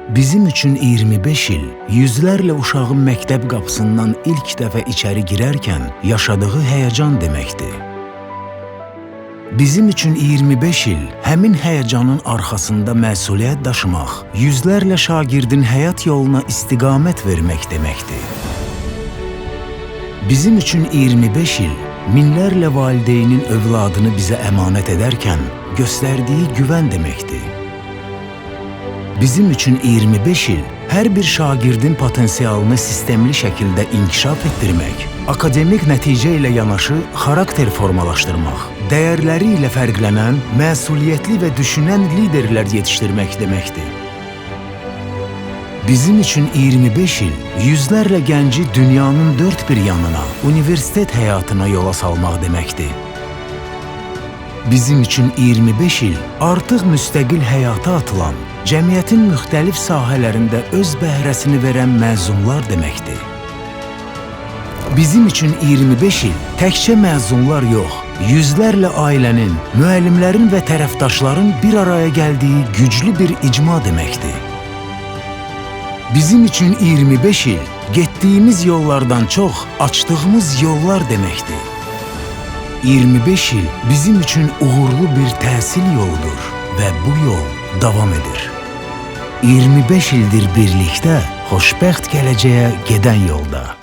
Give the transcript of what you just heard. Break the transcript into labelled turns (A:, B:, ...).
A: Bizim üçün 25 il yüzlərlə uşağın məktəb qapısından ilk dəfə içəri girərkən yaşadığı həyəcan deməkdir. Bizim üçün 25 il həmin həyəcanın arxasında məsuliyyət daşımaq, yüzlərlə şagirdin həyat yoluna istiqamət vermək deməkdir. Bizim üçün 25 il minlərlə valideynin övladını bizə əmanət edərkən göstərdiyi güvən deməkdir. Bizim üçün 25 il hər bir şagirdin potensialını sistemli şəkildə inkişaf etdirmək, akademik nəticə ilə yanaşı xarakter formalaşdırmaq, dəyərləri ilə fərqlənən, məsuliyyətli və düşünən liderlər yetişdirmək deməkdir. Bizim üçün 25 il yüzlərlə gənci dünyanın dörd bir yanına, universitet həyatına yola salmaq deməkdir. Bizim üçün 25 il artıq müstəqil həyata atılan, cəmiyyətin müxtəlif sahələrində öz bəhrəsini verən məzunlar deməkdir. Bizim üçün 25 il təkcə məzunlar yox, yüzlərlə ailənin, müəllimlərin və tərəfdaşların bir araya gəldiyi güclü bir icma deməkdir. Bizim üçün 25 il getdiyimiz yollardan çox açdığımız yollar deməkdir. 25 il bizim üçün uğurlu bir təhsil yoludur və bu yol davam edir. 25 ildir birlikdə xoşbəxt gələcəyə gedən yolda.